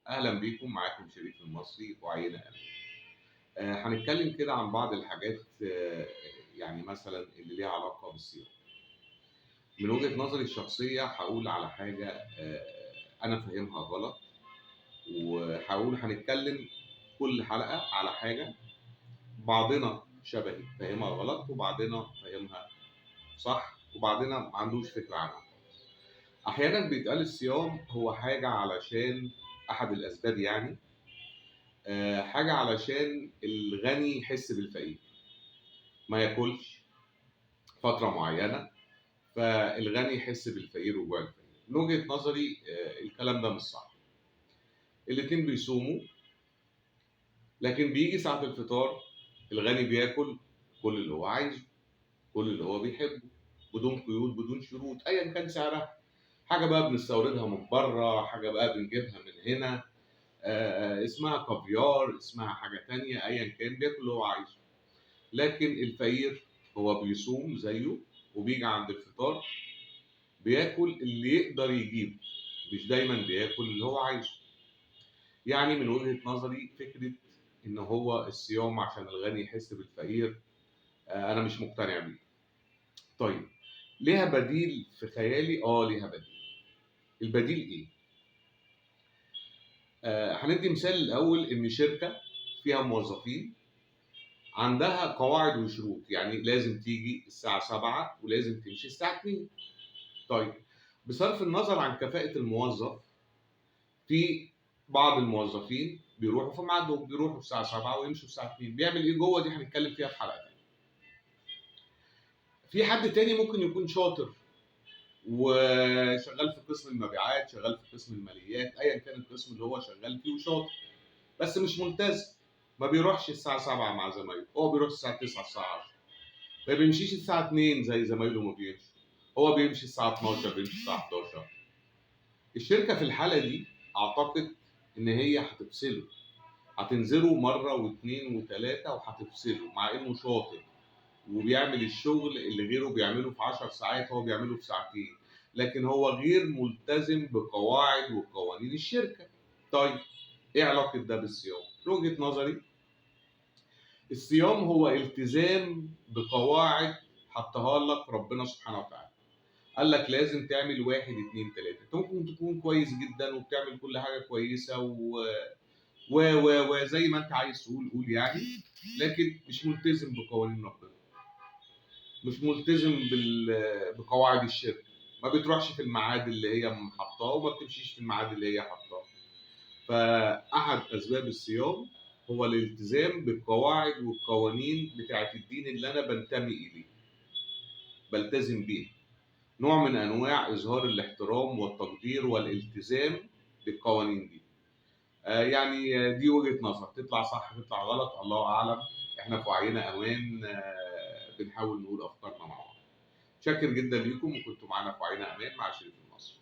اهلا بيكم، معاكم شريف المصري وعينة امان. هنتكلم كده عن بعض الحاجات، يعني مثلا اللي ليها علاقة بالصيام. من وجهه نظري الشخصية هقول على حاجة انا فاهمها غلط، وهقول هنتكلم كل حلقة على حاجة بعضنا شبهي فاهمها غلط، وبعضنا فاهمها صح، وبعضنا ما عندوش فكرة عنها. احيانا بيتقال الصيام هو حاجة علشان احد الاسباب، يعني حاجة علشان الغني يحس بالفقير، ما ياكلش فترة معينة فالغني يحس بالفقير وجوع الفقير. من وجهه نظري الكلام ده مش صح. الاتنين بيصوموا، لكن بيجي ساعة الفطار الغني بياكل كل اللي هو عايزه، كل اللي هو بيحبه، بدون قيود بدون شروط ايا كان سعرها. حاجة بقى بنستوردها من بره، حاجة بقى بنجيبها من هنا، اسمها كافيار، اسمها حاجة تانية، ايا كان بياكل اللي هو عايزه. لكن الفقير هو بيصوم زيه، وبيجي عند الفطار بياكل اللي يقدر يجيبه، مش دايما بياكل اللي هو عايزه. يعني من وجهه نظري فكرة ان هو الصيام عشان الغني يحس بالفقير، انا مش مقتنع بيه. طيب ليها بديل في خيالي؟ ليها بديل. البديل ايه؟ هندي مثال الاول. ان شركة فيها موظفين عندها قواعد وشروط، يعني لازم تيجي الساعة 7 ولازم تمشي الساعة 2. طيب بصرف النظر عن كفاءة الموظف، في بعض الموظفين بيروحوا في ميعادهم، بيروحوا الساعة 7 ويمشوا الساعة 2. بيعمل ايه جوه دي هنتكلم فيها في حلقة تانية. في حد تاني ممكن يكون شاطر وشغال في قسم المبيعات، شغال في قسم الماليات، ايا كان القسم اللي هو شغال فيه، وشاطر بس مش ملتزم، ما بيروحش الساعة 7 مع زمايله، هو بيروح الساعة 9 الساعة 10، ما بيمشيش الساعة 2 زي زمايله ما بيمشي، هو بيمشي الساعة 12، بيمشي الساعة 11. الشركة في الحالة دي اعتقد ان هي هتفصله، هتنزله مرة واثنين وثلاثة وهتفصله، مع انه شاطر وبيعمل الشغل اللي غيره بيعمله في 10 ساعات هو بيعمله في ساعتين، لكن هو غير ملتزم بقواعد وقوانين الشركة. طيب ايه علاقة ده بالصيام؟ من وجهة نظري الصيام هو التزام بقواعد حطها لك ربنا سبحانه وتعالى. قال لك لازم تعمل 1 2 3. انت ممكن تكون كويس جدا وبتعمل كل حاجة كويسة و و و وزي ما انت عايز تقول قول يعني، لكن مش ملتزم بقوانين ربنا، مش ملتزم بقواعد الشركة، ما بتروحش في الميعاد اللي هي حطاه وما بتمشيش في الميعاد اللي هي حطاه. فأحد أسباب الصيام هو الالتزام بالقواعد والقوانين بتاعة الدين اللي أنا بنتمي إليه، بلتزم بيها، نوع من أنواع إظهار الاحترام والتقدير والالتزام بالقوانين دي. يعني دي وجهة نظر، تطلع صح تطلع غلط الله أعلم. إحنا في وعينا أمان، بنحاول نقول أفكارنا مع بعض. شاكر جدا ليكم، وكنتوا معانا في وعينا أمان مع شريف المصري.